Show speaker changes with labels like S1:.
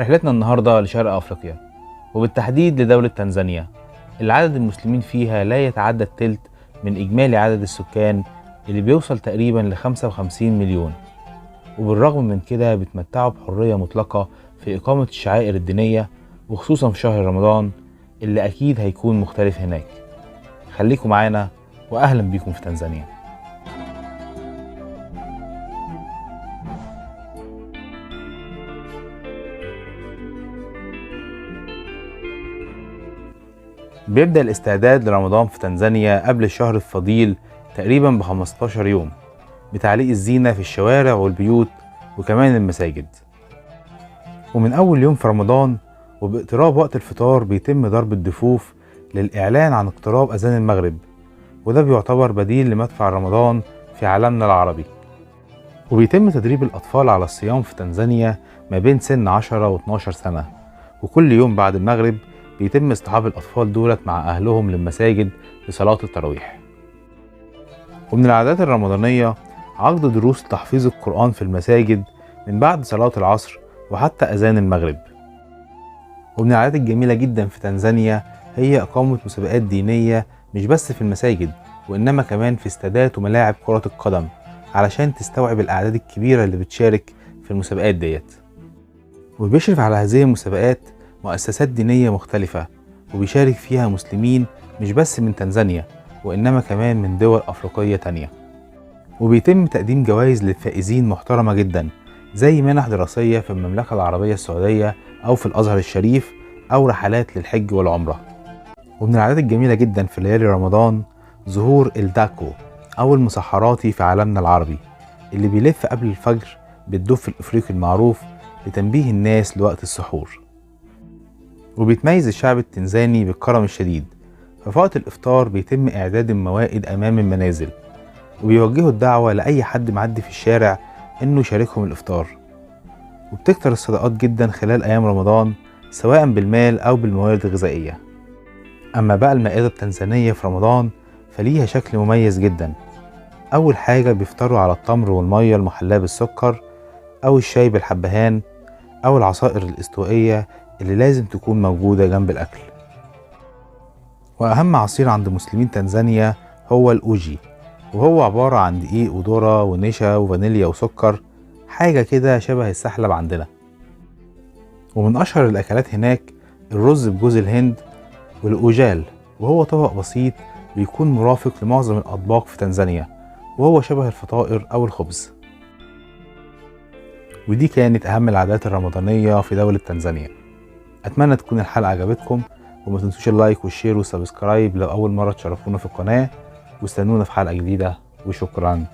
S1: رحلتنا النهاردة لشرق أفريقيا، وبالتحديد لدولة تنزانيا اللي عدد المسلمين فيها لا يتعدى التلت من إجمالي عدد السكان اللي بيوصل تقريبا ل 55 مليون. وبالرغم من كده بيتمتعوا بحرية مطلقة في إقامة الشعائر الدينية، وخصوصا في شهر رمضان اللي أكيد هيكون مختلف هناك. خليكم معانا وأهلا بيكم في تنزانيا. بيبدأ الاستعداد لرمضان في تنزانيا قبل الشهر الفضيل تقريبا ب 15 يوم، بتعليق الزينة في الشوارع والبيوت وكمان المساجد. ومن أول يوم في رمضان وباقتراب وقت الفطار بيتم ضرب الدفوف للإعلان عن اقتراب أذان المغرب، وده بيعتبر بديل لمدفع رمضان في عالمنا العربي. وبيتم تدريب الأطفال على الصيام في تنزانيا ما بين سن 10 و 12 سنة، وكل يوم بعد المغرب بيتم اصطحاب الأطفال دولت مع أهلهم للمساجد لصلاة التراويح. ومن العادات الرمضانية عقد دروس تحفيظ القرآن في المساجد من بعد صلاة العصر وحتى أذان المغرب. ومن العادات الجميلة جدا في تنزانيا هي إقامة مسابقات دينية مش بس في المساجد، وإنما كمان في استادات وملاعب كرة القدم، علشان تستوعب الأعداد الكبيرة اللي بتشارك في المسابقات ديت. وبيشرف على هذه المسابقات مؤسسات دينية مختلفة، وبيشارك فيها مسلمين مش بس من تنزانيا وإنما كمان من دول أفريقية تانية. وبيتم تقديم جوائز للفائزين محترمة جدا، زي منح دراسية في المملكة العربية السعودية أو في الأزهر الشريف، أو رحلات للحج والعمرة. ومن العادات الجميلة جدا في ليالي رمضان ظهور الداكو أو المسحراتي في عالمنا العربي، اللي بيلف قبل الفجر بالدف الإفريقي المعروف لتنبيه الناس لوقت السحور. وبيتميز الشعب التنزاني بالكرم الشديد، ففي وقت الإفطار بيتم إعداد الموائد أمام المنازل، وبيوجهوا الدعوة لأي حد معدي في الشارع إنه يشاركهم الإفطار. وبتكتر الصدقات جدا خلال أيام رمضان، سواء بالمال أو بالمواد الغذائية. أما بقى المائدة التنزانية في رمضان فليها شكل مميز جدا. أول حاجة بيفطروا على التمر والمية المحلاة بالسكر، أو الشاي بالحبهان، أو العصائر الاستوائية اللي لازم تكون موجودة جنب الأكل. وأهم عصير عند مسلمين تنزانيا هو الأوجي، وهو عبارة عن دقيق وذرة ونشا وفانيليا وسكر، حاجة كده شبه السحلب عندنا. ومن أشهر الأكلات هناك الرز بجوز الهند والأوجال، وهو طبق بسيط بيكون مرافق لمعظم الأطباق في تنزانيا، وهو شبه الفطائر أو الخبز. ودي كانت أهم العادات الرمضانية في دولة تنزانيا. أتمنى تكون الحلقة عجبتكم، وما تنسوش ال like وال share وال subscribe لو أول مرة تشرفونا في القناة، واستنونا في حلقة جديدة، وشكرا.